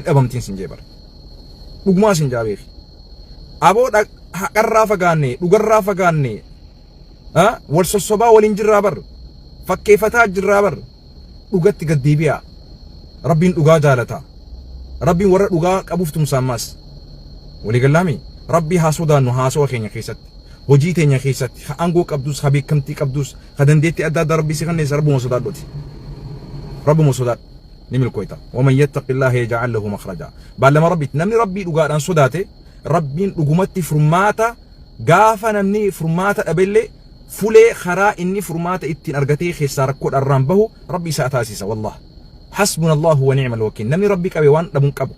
dhabamtiin sin jee bara. Dhugumaa sin jaa beeki. Aboo haqarraa fagaanne, dhugarraa fagaanne, wal sossobaa waliin jirraa bar, fakkeeffataa jirraa bar, dhugatti gad deebi'aa. Rabbiin dhugaa jaalata. Rabbiin warra dhugaa qabuuf tumsa ammaas. Walii gallaami? Rabbii haa sodaannu haasawa keenya keessatti. Hojii teenya keessatti, ha aangoo qabdus, ha beekamtii qabdus, ha dandeettii adda addaa Rabbii si kennes Rabbuma sodaadhuti. Rabbuma sodaadhu. Ni milkooyta. Waman yattaqillaaha yaj'al lahu makhraja. Baallama Rabbiiti. Namni Rabbii dhugaadhaan sodaate Rabbiin dhugumatti furmaata gaafa namni furmaata dhabellee fulee karaa inni furmaata ittiin argatee keessaa rakkoodhaan bahu Rabbi isaa taasisa wallah. Hasbunallahu wa ni'mal wakiil. Namni Rabbi qabe waan dhabu hin qabu.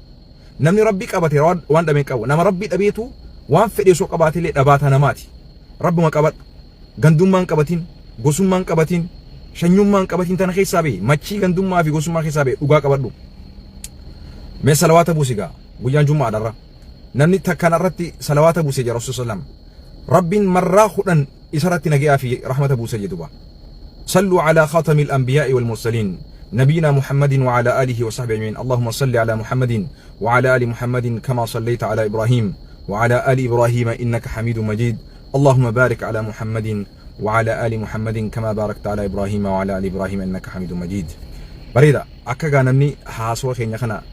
Namni Rabbi qabate waan dhabe hin qabu. Nama Rabbi dhabeetu waan fedhe osoo qabaatellee dhabaata namaati. Rabbuma qabadhu. Gandummaan qabatin, gosummaan qabatin, shanyummaan qabatin tana keessaa bahi. Machii gandummaa fi gosummaa keessaa bahi. Dhugaa qabadhu. Mee salawaata buusi gaa. Guyyaan jummaadharra. Namni takka irratti salawaata buuse jira Rasuul sallam. Rabbiin marraa 10 isarratti nagayaa fi rahmata buuse jedhuba. صلوا على خاتم الأنبياء والمرسلين نبينا محمد وعلى آله وصحبه أجمعين. اللهم صل على محمد وعلى آل محمد كما صليت على إبراهيم وعلى آل إبراهيم إنك حميد مجيد. اللهم بارك على محمد وعلى آل محمد كما باركت على إبراهيم وعلى آل إبراهيم إنك حميد مجيد. Bareeda akka gaa namni haasawaa keenya kana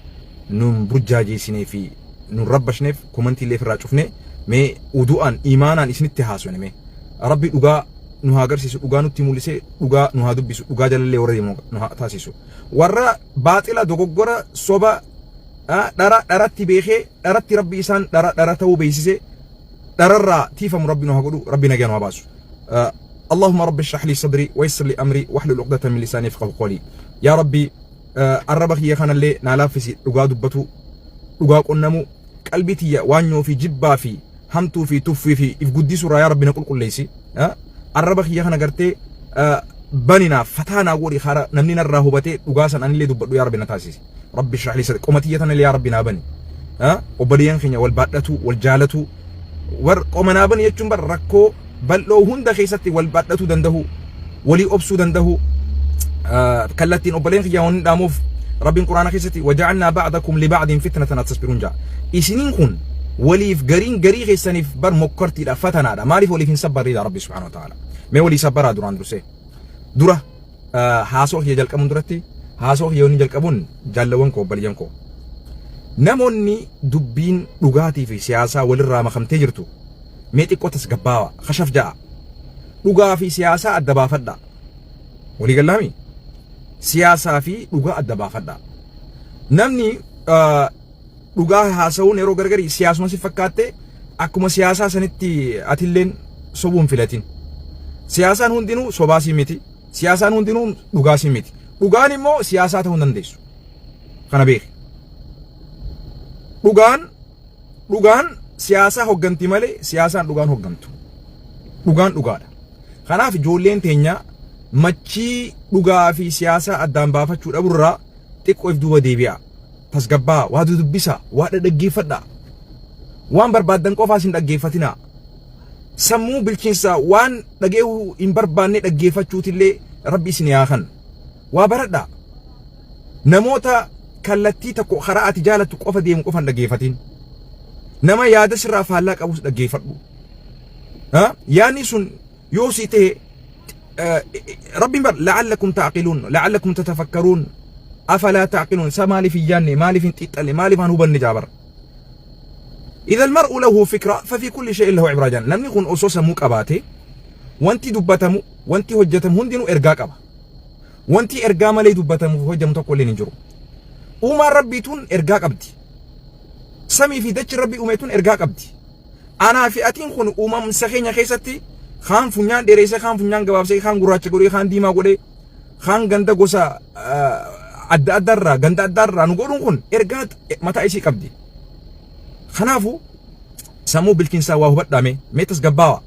nun burjaajeessinee fi nun rabbashneef komantii illee ofirraa cufne mee udu'aan imaanaan isinitti haasofne mee Rabbi dhugaa nu haa agarsiisu, dhugaa nutti mul'isee dhugaa nu haa dubbisu, dhugaa jalallee warra deemu nu haa taasisu. Warra baaxila dogoggora soba dhara dharatti beekee dharatti Rabbi isaan dhara dhara ta'uu beeksisee dhararraa tiifamu Rabbi nu haa godhu, Rabbi nagaa nu haa baasu. اللهم رب اشرح لي صدري ويسر لي امري واحلل عقدة من لساني يفقهوا قولي. يا ربي arraba kiyya kanallee naa laaffisi dhugaa dubbatu, dhugaa qunnamu, qalbii tiyya waanyoo fi jibbaa fi hamtuu fi tuffii fi if guddisuurraa yaa Rabbi na qulqulleessi. Arraba kiyya kana gartee baninaaf fataa naa godhi, kara namni narraa hubatee dhugaa san anillee dubbadhu yaa Rabbi na taasisi. Rabbi shrah li sadri qoma tiyya tanallee yaa Rabbi naa bani. Obboleeyyan keenya wal baadhatu wal jaalatu war qoma naa bani jechuun bar rakkoo bal'oo hunda keessatti wal baadhatuu danda'u, walii obsuu danda'u. Kallattiin obboleen kiyya waan dhaamuuf Rabbiin Quraana keessatti waja'alnaa ba'dakum li ba'din fitnatan atasbiruun ja'a. Isiniin kun waliif gariin garii keessaniif bar mokkortiidha, fatanaadha. Maaliif waliif hin sabbarreedha Rabbi subhaanahu wa ta'ala. Mee walii sabbaraa duraan dursee. Dura haasoo kiyya jalqabuun duratti haasoo kiyya waliin jalqabuun jaallawwan koo obboleeyyan koo. Namoonni dubbiin dhugaatii fi siyaasaa walirraa makamtee jirtu mee xiqqoo tasgabbaawa kashaf ja'a. Dhugaa fi siyaasaa adda baafadha. Walii gallaami? Siyaasaa fi dhugaa adda baafadha. Namni dhugaa haasa'uun yeroo gargari siyaasuma si fakkaatte akkuma siyaasaa sanitti atilleen sobuun filatin. Siyaasaan hundinuu sobaasii miti. Siyaasaan hundinuu dhugaasii miti. Dhugaan immoo siyaasaa ta'uu hin dandeessu. Kana beeki. Dhugaan siyaasaa hogganti malee siyaasaan dhugaan hoggantu. Dhugaan dhugaadha. Kanaaf ijoolleen teenya machii dhugaa fi siyaasaa addaan baafachuu dhaburraa xiqqoo if duuba deebi'a. Tasgabbaa, waa dudubbisa, waa dhaggeeffadha. Waan barbaaddan qofaas hin dhaggeeffatinaa. Sammuu bilchiinsa waan dhageehuu hin barbaanne dhaggeeffachuutillee Rabbi isin haa kan. Waa baradhaa. Namoota kallattii tokko karaa ati jaalattu qofa deemu qofa hin dhaggeeffatin. Nama yaada sirraa faallaa qabus dhaggeeffadhu. Yaadni sun yoo si ta'e Rabbiin bar la'allakum ta'qiluun la'allakum tatafakkaruun afalaa ta'qiluun isa maaliif hin yaadne, maaliif hin xiixxalle, maaliif hin hubanne jaabar. إذا المرء له فكرة ففي كل شيء له عبرة جان. Namni kun osoo sammuu qabaate wanti dubbatamu wanti hojjetamu hundinuu ergaa qaba. Wanti ergaa malee dubbatamu fi hojjetamu tokko illee hin jiru. Uumaan Rabbii tun ergaa qabdi. Samii fi dachi Rabbii uume tun ergaa qabdi. Anaa fi atiin kun uumamsa keenya keessatti kaan funyaan dheereessee, kaan funyaan gabaabsee, kaan gurraacha godhee, kaan diimaa godhee, kaan ganda gosa adda addaarraa ganda addaarraa nu godhuun kun ergaa mataa isii qabdi. Kanaafuu sammuu bilchiinsaa waa hubadhaa mee mee tasgabbaawa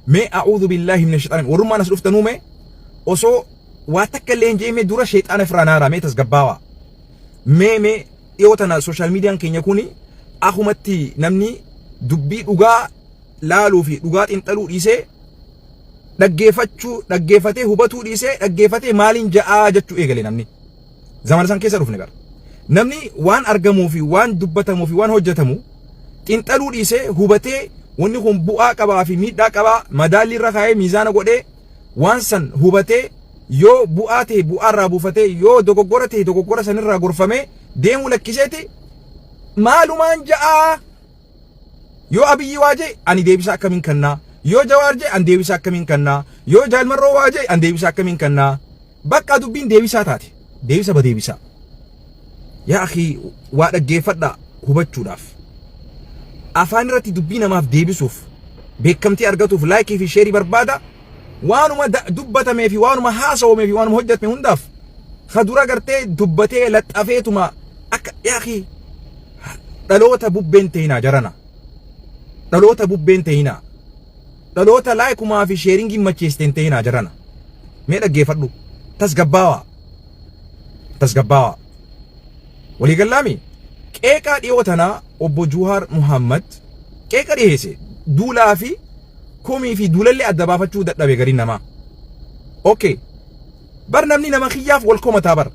mee a'uudhu billaahi mina shayxaani warrummaan as dhuftanuu mee osoo waa takka illee hin jeemee dura shayxaana ifraa naaraa mee tasgabbaawa mee mee dhiyoo tana sooshaal miidiyaan keenya kuni akumatti namni dubbii dhugaa laaluu fi dhugaa xinxaluu dhiisee dhaggeeffachuu dhaggeeffatee hubatuu dhiisee dhaggeeffatee maaliin ja'aa jechuu eegale namni. Zamana san keessa dhufne bara. Namni waan argamuu fi waan dubbatamuu fi waan hojjetamu xinxaluu dhiisee, hubatee, wanni kun bu'aa qabaa fi miidhaa qabaa madaalli irra kaa'ee, miizaana godhee, waan san hubatee, yoo bu'aa ta'e bu'aa irraa buufatee, yoo dogoggora ta'e dogoggora sanirraa gorfamee deemuu lakkiseeti, maalumaan ja'aa? Yoo Abiyyi waa jee, ani deebisa akkamiin kennaa? Yoo Jawaar jee, ani deebisa akkamiin kennaa? Yoo Jaalmarroo waa jee, ani deebisa akkamiin kennaa? Bakka dubbiin deebisaa taate, deebisa ba deebisaa. Yaa akhi, waa dhaggeeffadhaa. Hubachuudhaaf, afaan irratti dubbii namaaf deebisuuf, beekamtii argatuuf, like fi share barbaada. Waanuma dubbatamee fi waanuma haasawamee fi waanuma hojjetame hundaaf ka dura gartee dubbatee laxxafeetuma akka. Yaa akhi, dhaloota bubbeen ta'inaa jarana, dhaloota bubbeen ta'inaa, dhaloota likeumaa fi sharingiin macheessiteen ta'inaa jarana. Mee dhaggeeffadhu, tasgabbaawaa, tasgabbaawaa. Waliigallaami? Qeeqaa dhiyoo tanaa obbo Juhaar Muhammad qeeqa dhiyeesse, duulaa fi komii fi duulallee adda baafachuu dadhabe gariin namaa. Okay. Bar namni nama kiyyaaf wal komataa bar.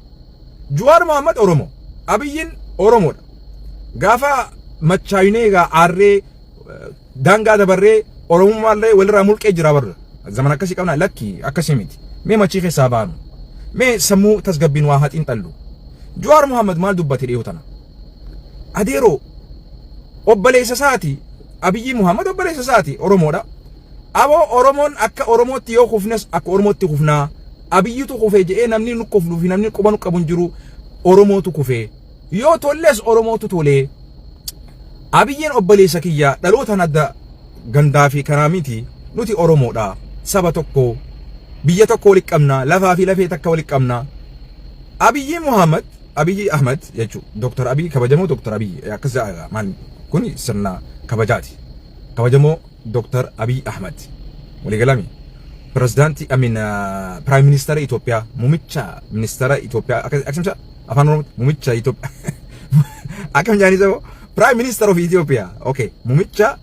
Juhaar Muhammad Oromo. Abiyyiin Oromoodha. Gaafa machaayinee egaa aarree daangaa dabarree Oromummaallee walirraa mulqee jira bar. Zaman akkasii qabna? Lakki, akkasii miti. Mee machii keessaa baanu. Mee sammuu tasgabbiin waa haa xiinxallu. Juhaar Muhammad maal dubbate dhiyoo tana? Adeeroo, obboleessa isaati. Abiyyi Muhammad obboleessa isaati, Oromoodha. Aboo, Oromoon akka Oromootti yoo kufnes akka Oromootti kufnaa. Abiyyitu kufee jedhee namni nu kufnuu fi namni quba nu qabu hin jiru. Oromootu kufee. Yoo tolles Oromootu tolee. Abiyyiin obboleessa kiyya, dhalootaan adda gandaa fi kanaa miti, nuti Oromoodha. Saba tokko, biyya tokko walitti qabna, lafaa fi lafee takka walitti qabna. Abiyyi Muhammad, Abiyyi Ahmad jechuun Dr. Abiy, kabajamoo Dr. Abiy akkas jedha. Maal kun sirna kabajaati. Kabajamoo Dr. Abiy Ahmad waliigalami. Pirezidaantii, amin, Prime Minister Itoophiyaa, muummicha ministeera Itoophiyaa, akkas afaan Oromootti muummicha Itoophiyaa akkam jedhanii sabo, Prime Minister of Ethiopia. Okay, muummicha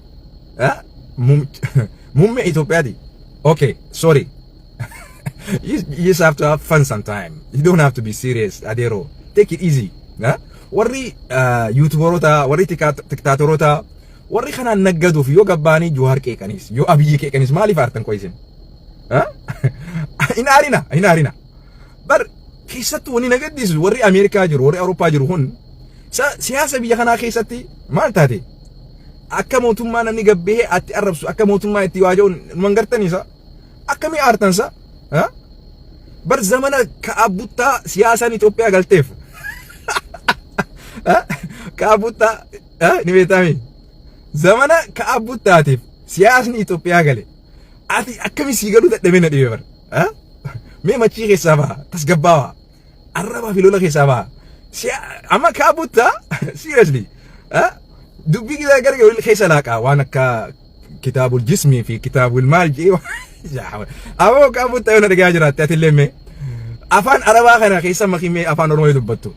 muummee Itoophiyaati. Okay, sorry. You just have to have fun sometime. You don't have to be serious, Adero. Take it easy. Huh? Warri YouTuberoota, warri TikTokeroota, warri kanaan naggaduuf yoo gabbaanii Juhaar qeeqanis, yoo Abiyyi qeeqanis maaliif aartan qo'isin? Hin aarina, hin aarina. Bar keessattuu wanni na gaddisiisu, warri Ameerikaa jiru, warri Awurooppaa jiru kun siyaasa biyya kanaa keessatti maal taate? Akka mootummaa namni gabbee atti arrabsu, akka mootummaa itti waaja'u numan gartaniisa? Akkamii aartansa? Bar zamana ka'abuttaa siyaasaan Itoophiyaa galteef. Ka'abuttaa ni beektaami. Zamana ka'abuttaatiif siyaasni Itoophiyaa gale. Ati akkamii sii galuu dadhabee na dhibe bar. Mee machii keessaa baha, tasgabbaawaa. Arrabaa fi lola keessaa baha. Amma ka'abuttaa, seriously, dubbii gara gara keessa laaqaa waan akka kitaabul jismii fi kitaabul maal jee. Aboo, ka'abuttaa yoo na dhagaa jiraatte, ati illee mee afaan Arabaa kana keessa makimee afaan Oromoo dubbattu.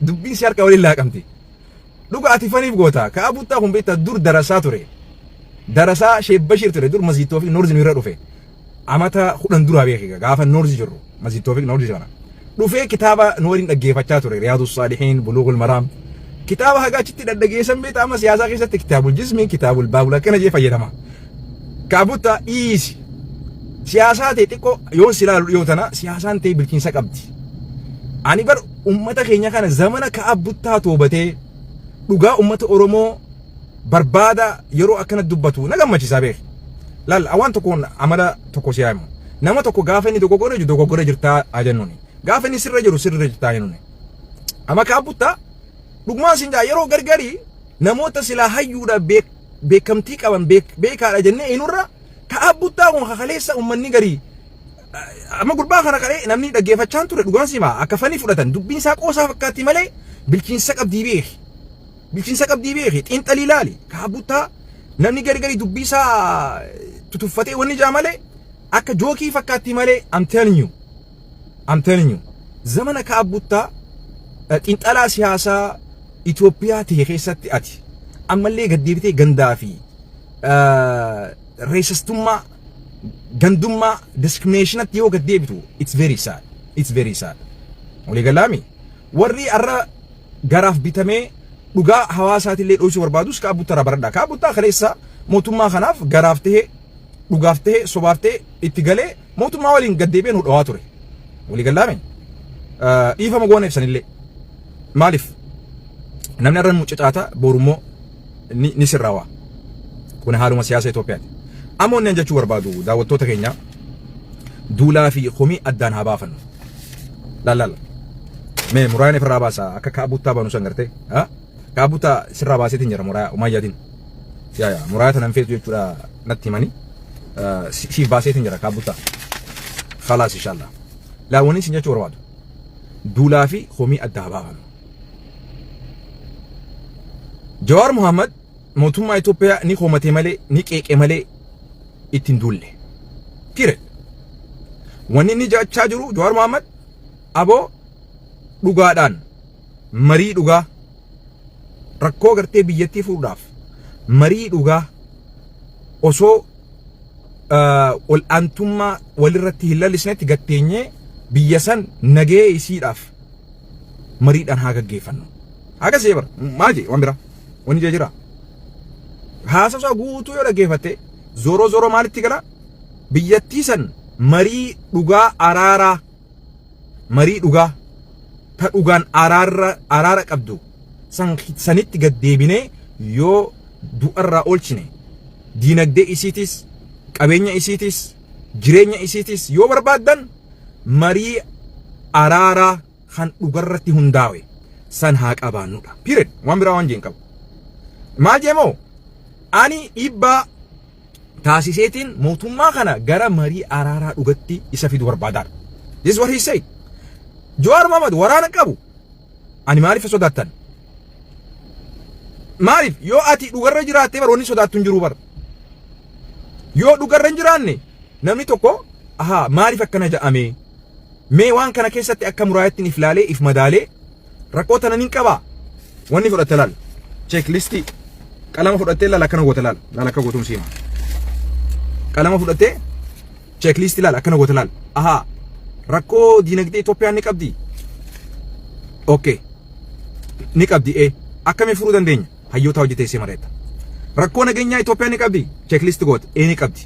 Dubbiin si harka waliin laaqamti. Dhuga ati faniif goota. Ka'abuttaa kun beektaa, dur darasaa ture. Darasaa Sheek Bashir ture, dur Masjid Toofiq Noorzi irra dhufe. Amata 10 duraa beekee, gaafa Noorzi jirru Masjid Toofiq Noorzi kana. Dhufee kitaaba nu waliin dhaggeeffachaa ture, Riyaadus Saalihiin, Buluugul Maraam. Kitaaba haga achitti dhaggeessan beektaa, amma siyaasaa keessatti kitaabul jismii, kitaabul baabul akkana jee fayyadama. Ka'abuttaa, dhiisi. Siyaasaa ta'e xiqqoo yoon si ilaalu dhiyoo tana siyaasaan ta'e bilchiinsa qabdi. Ani bar ummata keenya kana zamana ka'abuttaa toobatee dhugaa ummata Oromoo barbaada yeroo akkana dubbatu na gammachiisaa beek. Laal, waan tokkoon amala tokko si himu. Nama tokko gaafa inni dogoggora jiru, dogoggora jirtaa haa jennuuni. Gaafa inni sirra jiru, sirra jirtaa jennuuni. Amma ka'abuttaa dhugumaan sin jaa, yeroo gargarii namoota silaa hayyuudha, beekamtii qaban, beekaadha jennee eenyurra ka'abuttaa kun kakaleessa uummanni garii amma gurbaa kana qalee namni dhaggeeffachaa ture. Dhugaan simaa akka fanii fudhatan, dubbiin isaa qoosaa fakkaatti malee bilchiinsa qabdii beeki. Bilchiinsa qabdii beeki, xiinxalii ilaali. Ka'abuttaa namni gari gari dubbii isaa tutuffatee wanni jaa malee akka joke fakkaatti malee, I'm telling you. I'm telling you. Zamana ka'abuttaa xiinxalaa siyaasaa Itoophiyaa ta'e keessatti ati ammallee gaddeebitee gandaa fi racistummaa, gandummaa, discriminationatti yoo gaddeebitu, it's very sad, it's very sad. Walii galaami? Warri arra garaaf bitamee dhugaa hawaasaatillee dhoysuu barbaadus Kaabbuttaa irraa baradhaa. Kaabbuttaa kaleessa mootummaa kanaaf garaaf tahee dhugaaf tahee sobaaf tahee itti galee mootummaa waliin gad deebi'ee nu dhowaa ture. Walii gallaame dhiifama goona ibsanillee. Maaliif? Namni har'a mucacaata borummoo ni sirraawaa. Kun haaluma siyaasa Itoophiyaati. Amma onneen jechuu barbaadu daawwattoota keenya duulaa fi komii addaan haa baafannu. Laal laal. Mee muraayaan ifirraa baasa akka kaabuttaa banu san gartee. Kaabuttaa sirraa baaseetiin jira muraayaa umayyaatiin. Yaa yaa muraayaa tanan feetu jechuudha natti himanii. Siif baaseetiin jira kaabuttaa. Khalaas inshallah. Laa wanni isin jechuu barbaadu. Duulaa fi komii adda haa baafannu. Jawaar Muhammad mootummaa Itoophiyaa ni komate malee ni qeeqe malee itti hin duulle. Period. Wanni inni jechaa jiru Jawaar Muhammad aboo dhugaadhaan marii dhugaa rakkoo gartee biyyattii furuudhaaf marii dhugaa osoo ol'aantummaa walirratti hin lalisnetti gatteenyee biyya san nagee isiidhaaf mariidhaan haa gaggeeffannu. Hagas jee bara maal jee waan biraa wanni jee jira. Haasawa guutuu yoo dhaggeeffatte zoroo zoroo maalitti gala biyyattii san marii dhugaa araaraa marii dhugaa ta dhugaan araarra araara qabdu san sanitti gad deebinee yoo du'arraa oolchine diinagdee isiitis qabeenya isiitis jireenya isiitis yoo barbaaddan marii araaraa kan dhugarratti hundaawe san haa qabaannudha. Period. Waan biraa waan jeen qabu. Maal jee moo? Ani dhiibbaa taasiseetiin mootummaa kana gara marii araaraa dhugatti isa fidu barbaadaadha. This is what he said. Jawaar Mohaammed waraana qabu. Ani maaliif sodaattan? Maaliif yoo ati dhugarra jiraattee bar wanni sodaattu hin jiru bar. Yoo dhugarra hin jiraanne namni tokko ahaa maaliif akkana ja'ame mee waan kana keessatti akka muraayattiin if laalee if madaalee rakkoo tana nin qabaa wanni fudhatte laal cheeklistii qalama fudhattee laal akkana goota laal laal akka gootuun siima qalama fudhattee cheeklistii laal akkana goota laal ahaa rakkoo diinagdee Itoophiyaan ni qabdi okay ni qabdi ee akkamii furuu dandeenya hayyoota hojii teessee mari'atta. Rakkoo nageenyaa Itoophiyaan ni qabdi checklist goote ee ni qabdi.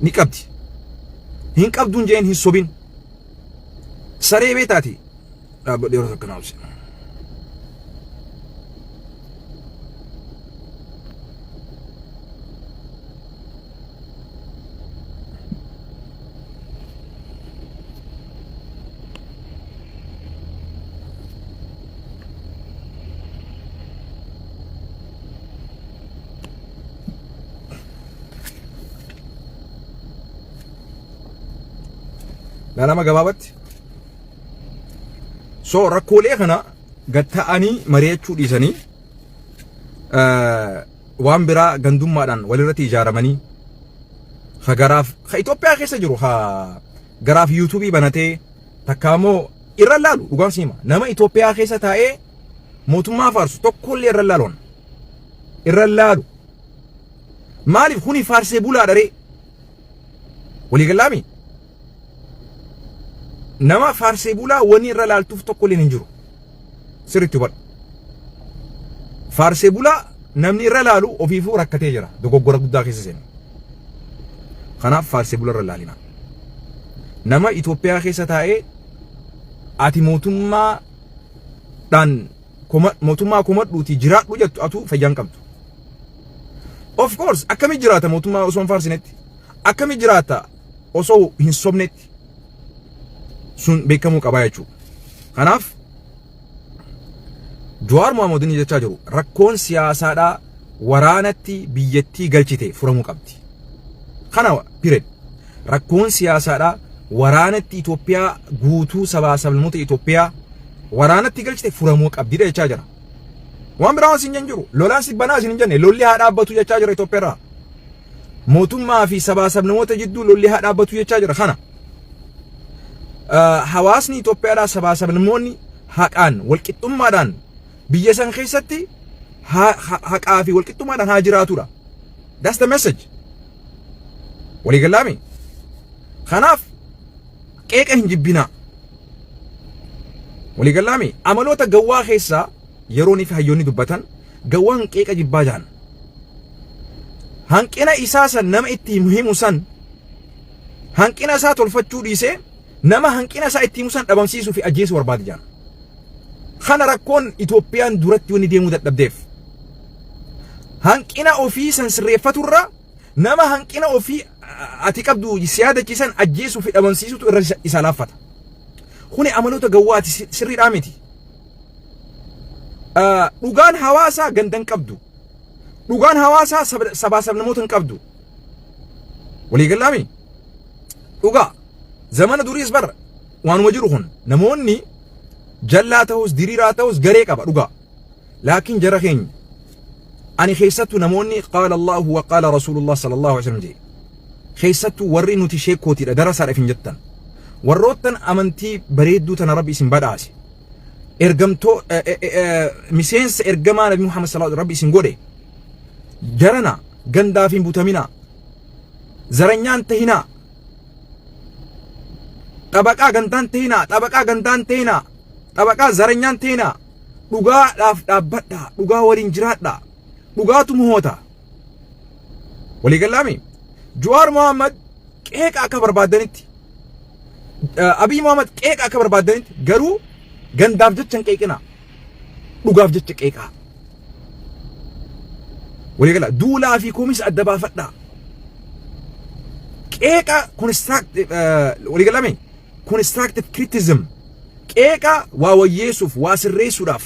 Ni qabdi. Hin qabduun jeen hin sobin. Saree beetaati. Dhaabbadhu yeroo takka naaf Laalama gabaabatti. So rakkoolee kana gad ta'anii mari'achuu dhiisanii waan biraa gandummaadhaan walirratti ijaaramanii ka garaaf ka Itoophiyaa keessa jiru ka garaaf yuutuubii banatee Takkaa immoo irra laalu dhugaan siima. Nama Itoophiyaa keessa taa'ee mootummaa faarsu tokkollee irra laalu. Irra laalu. Maaliif kuni faarsee bulaa dharee? Walii galaami? Nama faarsee bulaa wani irra laaltuuf tokkolleen hin jiru. Sirriitti hubadhu. Faarsee bulaa namni irra laalu ofiifuu rakkatee jira. Dogoggora guddaa keessa seena. Kanaaf faarsee bulaa irra laalina. Nama Itoophiyaa keessa taa'ee ati mootummaadhaan mootummaa komadhuutii jiraadhu jettu atuu fayyaa hin qabdu. Of course akkami jiraata mootummaa osoo hin faarsinetti? Akkami jiraata osoo hin sobnetti? Sun beekamuu qabaa jechuudha. Kanaaf Jawaar Mohaammed inni jechaa jiru rakkoon siyaasaadhaa waraanatti biyyattii galchite furamuu qabdi. Kana period. Rakkoon siyaasaadhaa waraanatti Itoophiyaa guutuu sabaa sablammoota Itoophiyaa waraanatti galchite furamuu qabdi jechaa jira. Waan biraa waan isin hin jiru. Lolaan si banaa isin hin jenne lolli haa dhaabbatu jechaa jira Itoophiyaa irraa. Mootummaa fi sabaa sablammoota jidduu lolli haa dhaabbatu jechaa jira kana. Hawaasni Itoophiyaadhaa sabaa sablammoonni haqaan walqixxummaadhaan biyya san keessatti haqaa fi walqixxummaadhaan haa jiraatudha. That's the message. Walii galaami. Kanaaf qeeqa hin jibbinaa. Walii gallaami amaloota gawwaa keessaa yeroon fi hayyoonni dubbatan gawwaan qeeqa jibbaa jaan. Hanqina isaa san nama itti himu san hanqina isaa tolfachuu dhiisee nama hanqina isaa itti himu san dhabamsiisuu fi ajjeesuu barbaada jaan. Kana rakkoon Itoophiyaan duratti wanni deemuu dadhabdeef. Hanqina ofii san sirreeffaturra nama hanqina ofii ati qabdu si yaadachiisan ajjeesuu fi dhabamsiisutu irra isa laaffata. Kuni amaloota gawwaati sirriidhaa miti. Dhugaan hawaasaa ganda hin qabdu. Dhugaan hawaasaa sabaa sablamoota hin qabdu. Walii galaami? Dhugaa zamana duriis bar waanuma jiru kun namoonni jallaa ta'us diriiraa ta'us garee qaba dhugaa. Laakiin jara keenya ani keessattuu namoonni qaala Allahu wa qaala Rasuulullah sallallahu alaihi wasallam jedhe keessattuu warri nuti sheekkootiidha darasaadhaaf hin jettan warroottan amantii bareedduu tana rabbi isin badhaase ergamtoo miseensa ergamaa nabi Muhammad sallallahu rabbi isin godhe jarana gandaaf hin butamina zaranyaan tahinaa xabaqaa gandaan tahinaa xabaqaa gandaan tahinaa xabaqaa zaranyaan tahinaa dhugaadhaaf dhaabbadhaa dhugaa waliin jiraadhaa dhugaatu mo'ata walii gallaami Jawaar Mohaammed qeeqa akka barbaadanitti Abiy Mohaammed qeeqa akka barbaadanitti garuu gandaaf jecha hin qeeqinaa dhugaaf jecha qeeqaa walii gala duulaa fi komis adda baafadhaa qeeqa constructive walii galame constructive criticism qeeqa waa wayyeessuuf waa sirreessuudhaaf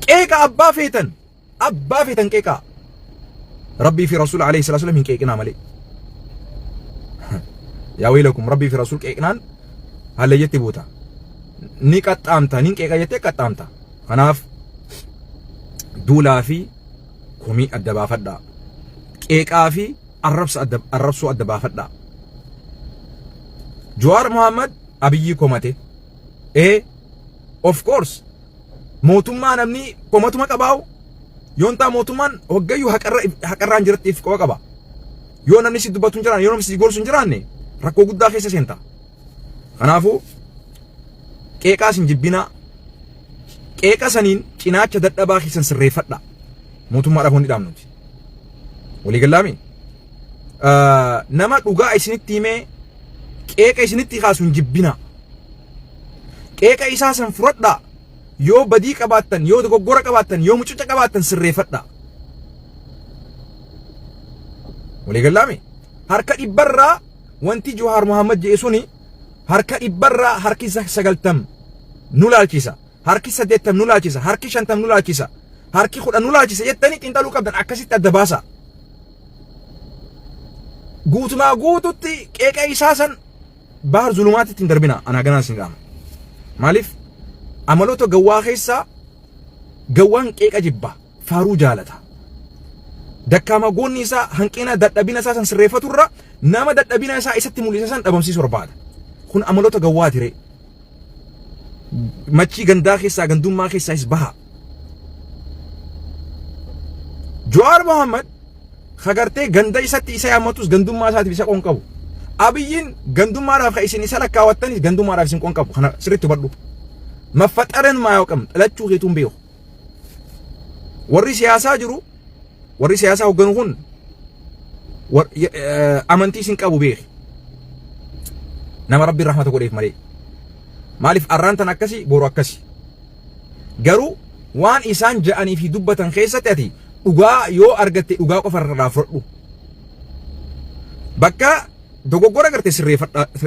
qeeqa abbaa feetan abbaa feetan qeeqaa rabbii fi rasuula alayhi salatu wasalam hin qeeqinaa malee yaa waylakum rabbii fi rasuul qeeqnaan hallayyatti buuta ni qaxxaamta ni qeeqa jettee qaxxaamta kanaaf duulaa fi komii adda baafadhaa qeeqaa fi arrabsa adda arrabsuu adda baafadhaa Jawaar Mohaammed Abiyyii komate ee of course mootummaa namni komatuma qabaa'u yoon taa mootummaan hoggayyuu haqarra haqarraan jiratti if qofa qaba yoo namni si dubbatu hin jiraanne yoo namni si gorsu hin jiraanne rakkoo guddaa keessa seenta kanaafuu qeeqaas hin jibbinaa qeeqa saniin cinaacha dadhabaa keessan sirreeffadha mootummaadhaaf wanni dhaamnuti walii gallaami nama dhugaa isinitti himee qeeqa isinitti kaasu hin jibbinaa qeeqa isaa san fudhadhaa yoo badii qabaattan yoo dogoggora qabaattan yoo mucuca qabaattan sirreeffadhaa walii gallaami harka dhibbarraa wanti Jawaar Mohaammed jedhe suni harka dhibbarraa harki 90 nu laalchisa harki 80 nu laalchisa harki 50 nu laalchisa harki 10 nu laalchisa jettanii xiinxaluu qabdan akkasitti adda baasaa guutumaa guututti qeeqa isaa san bahar zulumaatitti hin darbina anaa ganaa isin qaama maaliif amaloota gawwaa keessaa gawwaan qeeqa jibba faaruu jaalata dakkaama goonni isaa hanqina dadhabina isaa san sirreeffaturra nama dadhabina isaa isatti mul'isa san dhabamsiisuu barbaada kun amaloota gawwaati ree machii gandaa keessaa gandummaa keessaas baha. Jawaar Mohaammed kagartee ganda isatti isa yaammatus gandummaa isaatiif isa qoon qabu. Abiyyiin gandummaadhaaf kan isin isa lakkaawattanis gandummaadhaaf isin qoon qabu. Kana sirriitti hubadhu. Maffaxaren maa yoo qabnu dhalachuu keetuun beeku. Warri siyaasaa jiru warri siyaasaa hoogganu kun amantii isin qabu beeki. Nama rabbiin rahmata godheef malee. Maaliif arraan tan akkasi boru akkasi. Garuu waan isaan ja'anii fi dubbatan keessatti ati dhugaa yoo argatte dhugaa qofa irraa fudhadhu. Bakka dogoggora garte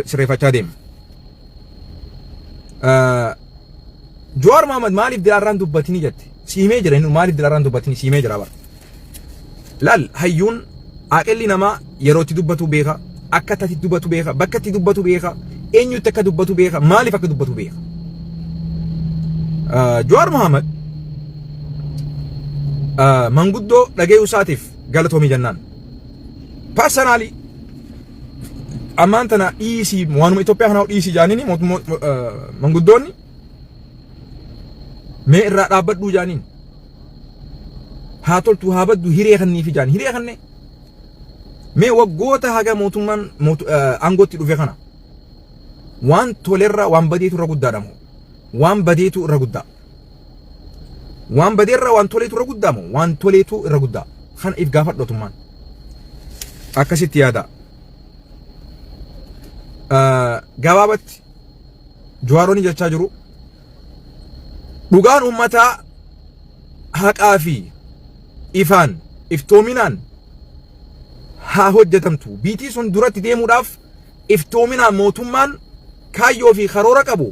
sirreeffachaa deema. Jawaar Mohaammed maaliif dilaarraan dubbatini jette? Si himee jira inni maaliif dilaarraan dubbatini si himee jira bara. Laal hayyuun aqilli namaa yeroo itti dubbatu beeka, akka itti dubbatu beeka, bakka itti dubbatu beeka, eenyutti akka dubbatu beeka, maaliif akka dubbatu beeka. Jawaar Mohaammed manguddoo dhagayuu isaatiif galatoomii jennaan. Personally ammaan tana dhiisii waanuma Itoophiyaa kanaa dhiisii jaaniini manguddoonni mee irraa dhaabbadhuu jaaniin haa toltu haa baddu hiree kanniifi jaan hiree kannee mee waggoota haga mootummaan aangootti dhufe kana waan tolerra waan badeetu irra guddaadha moo waan badeetu irra guddaa? Waan badeerra waan toleetu irra guddaa moo waan toleetu irra guddaa? Kana if gaafadhu atummaan. Akkasitti yaada. Gabaabatti Jawaaroonni jechaa jiru dhugaan uummataa haqaa fi ifaan iftoominaan haa hojjetamtu. Biitii sun duratti deemuudhaaf iftoominaan mootummaan kaayyoo fi karoora qabu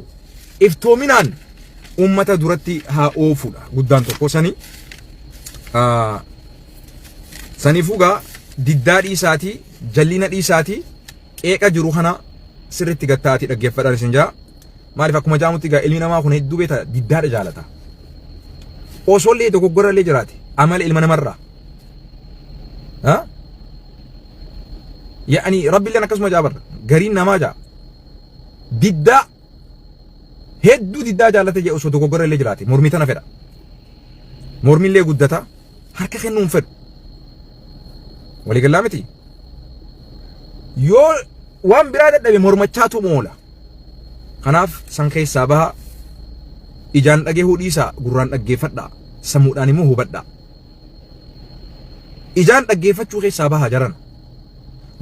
iftoominaan uummata duratti haa oofudha. Guddaan tokko sani. Saniifuu gaa diddaa dhiisaatii jallina dhiisaatii qeeqa jiru kana sirriitti gattaatii dhaggeeffadhaan isin jaa. Maaliif akkuma jaamutti gaa ilmi namaa kun hedduu beeta diddaadha jaalata. Osoo illee dogoggora illee jiraate amala ilma namarraa. Yaani rabbi illeen akkasuma jaa barra gariin namaa jaa. Diddaa hedduu diddaa jaalate jee osoo dogoggora illee jiraate mormii tana fedha. Mormiillee guddata harka kennuu hin fedhu. Waliigalaa miti. Yoo waan biraa dadhabe mormachaatu moola. Kanaaf san keessaa baha ijaan dhagahuu dhiisaa gurraan dhaggeeffadhaa sammuudhaan immoo hubadhaa. Ijaan dhaggeeffachuu keessaa baha jarana.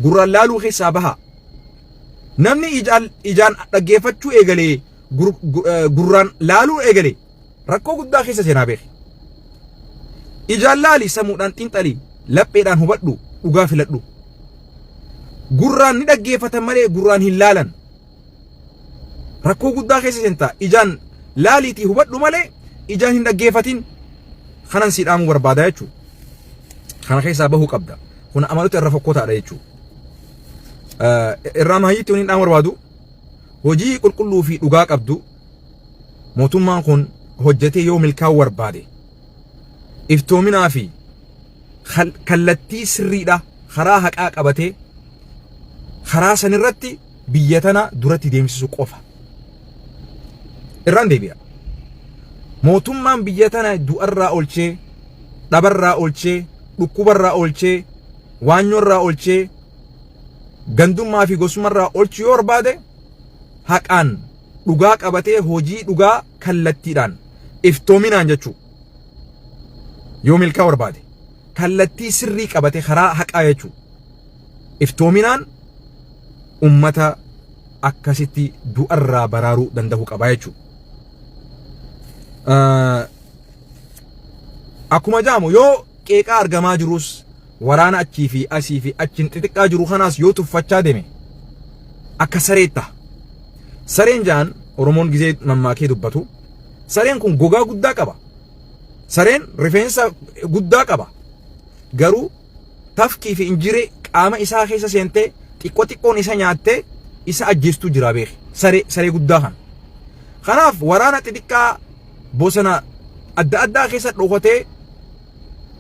Gurraan laaluu keessaa baha. Namni ijaan ijaan dhaggeeffachuu eegalee gurraan laaluu eegalee rakkoo guddaa keessa seenaa beeki. Ijaan laali sammuudhaan xiinxali lapheedhaan hubadhu dhugaa filadhu. Gurraan ni dhaggeeffatan malee gurraan hin laalan. Rakkoo guddaa keessa seentaa ijaan laaliitii hubadhu malee ijaan hin dhaggeeffatin. Kanan si dhaamuu barbaada jechuudha. Kana keessaa bahuu qabda. Kun amaloota irra fokkotaadha jechuudha. Irraa maayyiitti waniin dhaamuu barbaadu hojii qulqulluu fi dhugaa qabdu mootummaan kun hojjetee yoo milkaa'uu barbaade iftoominaa fi kallattii sirriidha karaa haqaa qabatee karaa sanirratti biyya tana duratti deemsisu qofa. Irraan deebi'a. Mootummaan biyya tana du'arraa olchee, dhabarraa olchee, dhukkubarraa olchee, waanyoorraa olchee, gandummaa fi gosumarraa olchuu yoo barbaade haqaan dhugaa qabatee hojii dhugaa kallattiidhaan iftoominaan jechuu yoo milkaa barbaade kallattii sirrii qabate karaa haqaa jechuu iftoominaan ummata akkasitti du'arraa baraaruu danda'u qaba jechuu. Akkuma jaamu yoo qeeqaa argamaa jirus waraana achii fi asii fi achiin xixiqqaa jiru kanaas yoo tuffachaa deeme akka sareetta. Sareen jaan Oromoon gizee mammaakee dubbatu sareen kun gogaa guddaa qaba. Sareen rifeensa guddaa qaba. Garuu tafkii fi injiree qaama isaa keessa seentee xiqqoo xiqqoon isa nyaattee isa ajjeestuu jira beeki. Saree saree guddaa kana. Kanaaf waraana xixiqqaa bosona adda addaa keessa dhokatee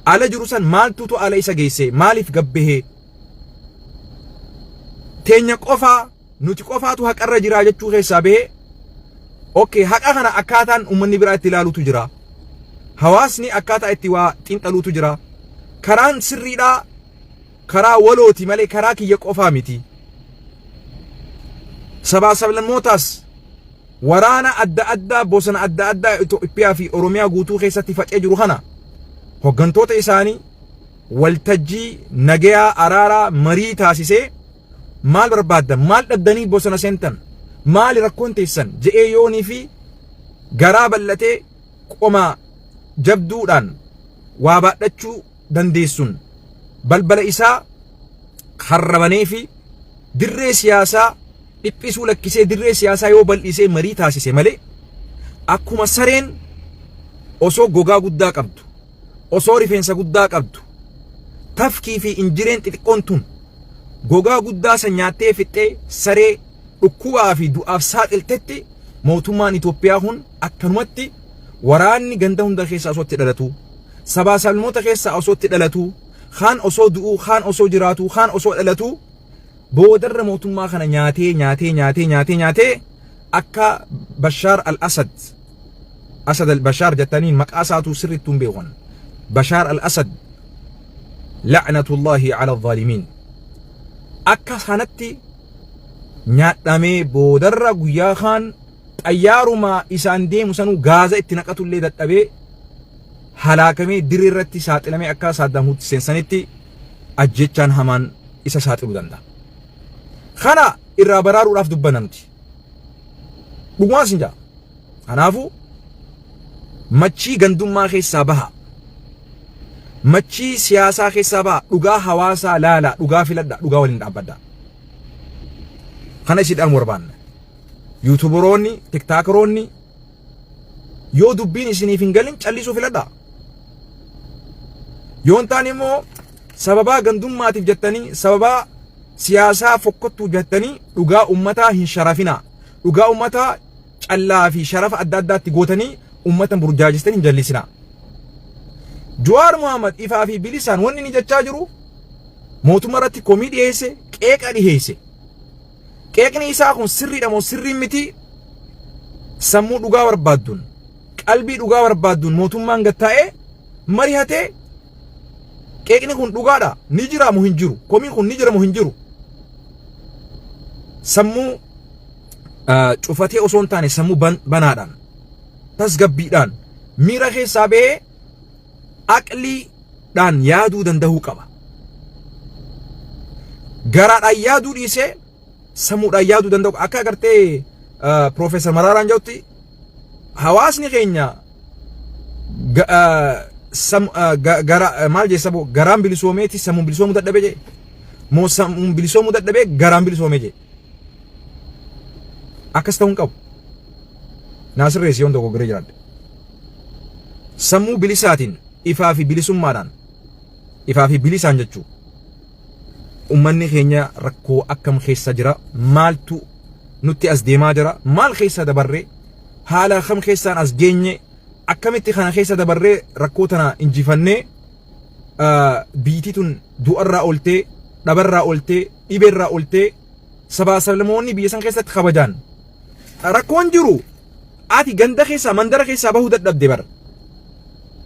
ala jiru san maaltutu ala isa geesse maaliif gabbahee teenya qofaa nuti qofaatu haqarra jiraa jechuu keessaa bahee okay haqa kana akkaataan uummanni biraa itti ilaalutu jira hawaasni akkaataa itti waa xiinxaluutu jira karaan sirriidhaa karaa walooti malee karaa kiyya qofaa miti sabaa sablammootaas waraana adda addaa bosona adda addaa Itoophiyaa fi Oromiyaa guutuu keessatti faca'ee jiru kana hoggantoota isaanii waltajjii nagayaa araaraa marii taasisee maal barbaaddan maal dhabdanii bosona seentan maali rakkoon teessan je'ee yoonii fi garaa bal'atee qoma jabduudhaan waa baadhachuu dandeessun balbala isaa karra banee fi dirree siyaasaa dhiphisuu lakkisee dirree siyaasaa yoo bal'isee marii taasise malee akkuma sareen osoo gogaa guddaa qabdu osoo rifeensa guddaa qabdu tafkii fi injireen xixiqqoon tun gogaa guddaa san nyaattee fixxee saree dhukkubaa fi du'aaf saaxiltetti mootummaan Itoophiyaa kun akkanumatti waraanni ganda hunda keessaa osoo itti dhalatu sabaa sablammoota keessaa osoo itti dhalatu kaan osoo du'uu kaan osoo jiraatu kaan osoo dhalatu boodarra mootummaa kana nyaatee nyaatee nyaatee nyaatee nyaatee akka Bashaar al-Asad Asad al-Bashaar jettaniin maqaa isaatuu sirriitti hin beekan Bashaar al-Asad la'natullahi ala zaalimiin akka kanatti nyaadhamee boodarra guyyaa kaan Xayyaaruma isaan deemu sanuu gaaza itti naqatullee dadhabee halaakamee dirree irratti saaxilamee akka Saaddaam Huseen sanitti ajjechaan hamaan isa saaxiluu danda'a. Kana irraa baraaruudhaaf dubbanna nuti. Dhugumaan sin ja'a. Kanaafuu machii gandummaa keessaa baha. Machii siyaasaa keessaa baha. Dhugaa hawaasaa laala. Dhugaa filadha. Dhugaa waliin dhaabbadha. Kana isin dhaamu barbaanna. Yuutubaroonni, tiktaakeroonni yoo dubbiin isiniif hin galin callisuu filadha. Yoo hin taane immoo sababaa gandummaatiif jettanii sababaa siyaasaa fokkottuu jettanii dhugaa ummataa hin sharafinaa. Dhugaa ummataa callaa fi sharafa adda addaatti gootanii ummata burjaajistanii hin jallisinaa. Jawaar Mohaammed ifaa fi bilisaan wanni inni jechaa jiru mootummaa irratti komii dhiyeesse, qeeqa dhiyeesse. Qeeqni isaa kun sirriidha moo sirrii miti? Sammuu dhugaa barbaadduun, qalbii dhugaa barbaadduun mootummaan gad taa'ee mari'atee qeeqni kun dhugaadha ni jira moo hin jiru? Komiin kun ni jira moo hin jiru? Sammuu cufatee osoo hin taane sammuu banaadhaan tasgabbiidhaan miira keessaa ba'ee aqliidhaan yaaduu danda'uu qaba. Garaadhaan yaaduu dhiisee sammuudhaan yaaduu danda'u akka agartee Piroofeesar Maraaraan jedhutti hawaasni keenya gara maal jee saboo garaan bilisoomeeti sammuun bilisoomuu dadhabee jee moo sammuun bilisoomuu dadhabee garaan bilisoomee jee akkas ta'uu hin qabu. Naa sirreessi yoon dogoggoree jiraadhe. Sammuu bilisaatiin ifaa fi bilisummaadhaan ifaa fi bilisaan jechuu ummanni keenya rakkoo akkam keessa jira maaltu nutti as deemaa jira maal keessa dabarree haala kam keessaan as geenye akkamitti kana keessa dabarree rakkoo tana injifannee biitii tun du'arraa ooltee dhabarraa ooltee dhibeerraa ooltee sabaa sablamoonni biyya san keessatti kabajaan rakkoon jiru ati ganda keessaa mandara keessaa bahuu dadhabde bara.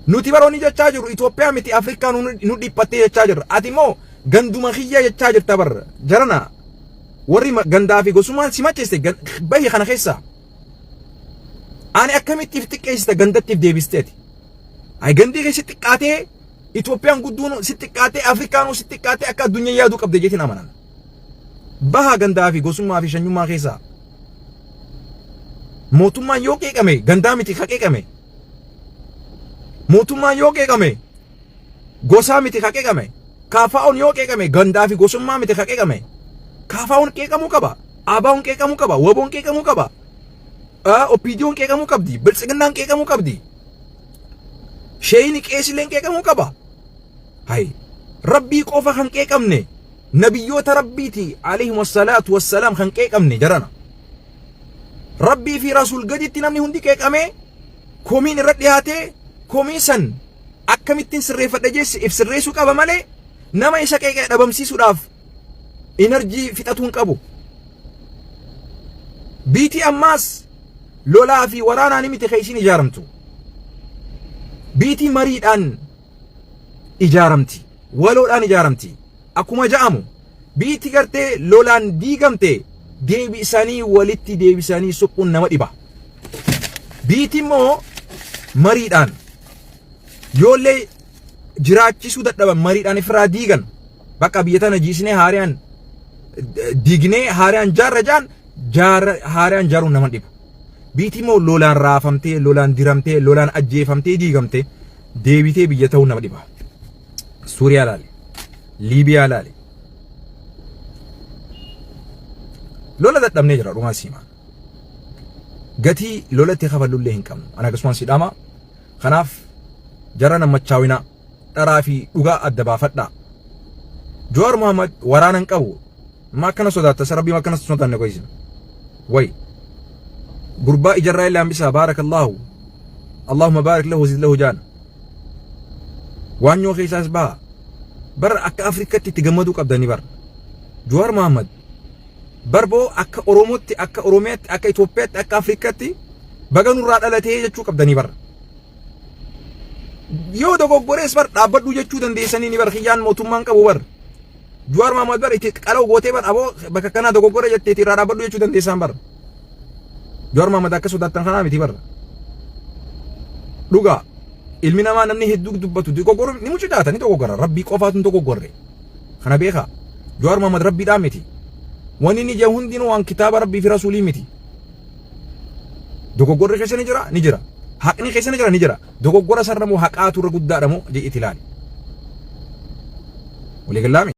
Nuti baroonni jechaa jiru Itoophiyaa miti Afrikaa nu dhiphattee jechaa jirra. Ati immoo ganduma kiyya jechaa jirta bara. Jarana warri gandaa fi gosummaan si macheesse bahi kana keessaa. Ani akkamitti if xiqqeessita gandatti if deebisteeti. Ay gandii kee si xiqqaatee Itoophiyaan gudduun si xiqqaatee Afrikaanuu si xiqqaatee akka addunyaa yaaduu qabde jeetiin amanan. Baha gandaa fi gosummaa fi shanyummaa keessaa. Mootummaan yoo qeeqame gandaa miti ka qeeqame. Mootummaan yoo qeeqame gosaa miti ka qeeqame. Kaafaa'oon yoo qeeqame gandaa fi gosummaa miti ka qeeqame. Kaafaa'oon qeeqamuu qaba. Abaa'oon qeeqamuu qaba. Waboon qeeqamuu qaba. OPDOn qeeqamuu qabdi. Biltsiginnaan qeeqamuu qabdi. Sheeyini qeesileen qeeqamuu qaba. Hay Rabbii qofa kan qeeqamne nabiyyoota Rabbiiti alayhim wassalaatu wassalaam kan qeeqamne jarana. Rabbii fi Rasuul gaditti namni hundi qeeqamee komiin irra dhiyaatee komii san akkamittiin sirreeffadha jeesse if sirreessuu qaba malee nama isa qeeqee dhabamsiisuudhaaf inarjii fixatuu hin qabu. Biitii ammaas lolaa fi waraanaan miti kan isiin ijaaramtu. Biitii mariidhaan ijaaramti. Waloodhaan ijaaramti. Akkuma ja'amu biitti gartee lolaan diigamte deebisanii walitti deebisanii suphuun nama dhiba. Biitti immoo mariidhaan yoollee jiraachisuu dadhaban mariidhaan ifirraa diigan bakka biyya tana jiisnee haariyaan diignee haariyaan jaarra jaan jaarra haariyaan jaaruun nama dhibu. Biitti immoo lolaan raafamtee lolaan diramtee lolaan ajjeefamtee diigamte deebitee biyya ta'uu nama dhiba. Suuriyaa laali. Liibiyaa laali. Lola dadhabnee jira dhumaa siimaa. Gatii lola itti kafallullee hin qabnu. Ani akkasumaan si dhama. Kanaaf jara nammachaawinaa dharaa fi dhugaa adda baafadhaa. Jawaar Muhammad waraana hin qabu. Ma akkana sodaatta isa rabbii ma akkana sodaanne qoysin. Way. Gurbaa ijarraa illee hambisaa baarakallaahu. Allahumma baarik lahu zid lahu jaan. Waanyoo keessaas baha. Bar akka Afrikatti itti gammaduu qabdanii bar. Jawaar Muhammad barboo akka Oromootti, akka Oromiyaatti, akka Itoophiyaatti, akka Afrikatti baga nurraa dhalatee jechuu qabdanii bar. Yoo dogoggorees bar dhaabbadhuu jechuu dandeessanii ni bar kiyyaan mootummaan qabu bar. Jawaar Muhammad bar itti qala'u gootee bar aboo bakka kanaa dogoggore jetteeti irraa dhaabbadhuu jechuu dandeessaan bar. Jawaar Mohaammed akka sodaattan kanaa miti barra. Dhugaa ilmi namaa namni hedduu dubbatu dogoggoruu ni mucucaata, ni dogoggora. Rabbii qofaatu hin dogoggorre. Kana beekaa. Jawaar Mohaammed rabbiidhaa miti. Wanni inni jedhu hundinuu waan kitaaba rabbii fi rasuulii miti. Dogoggorri keessa ni jira, ni jira. Haqni keessa ni jira, ni jira. Dogoggora sarara moo haqaatu irra guddaadha moo jedhi itti ilaali. Walii gallaami.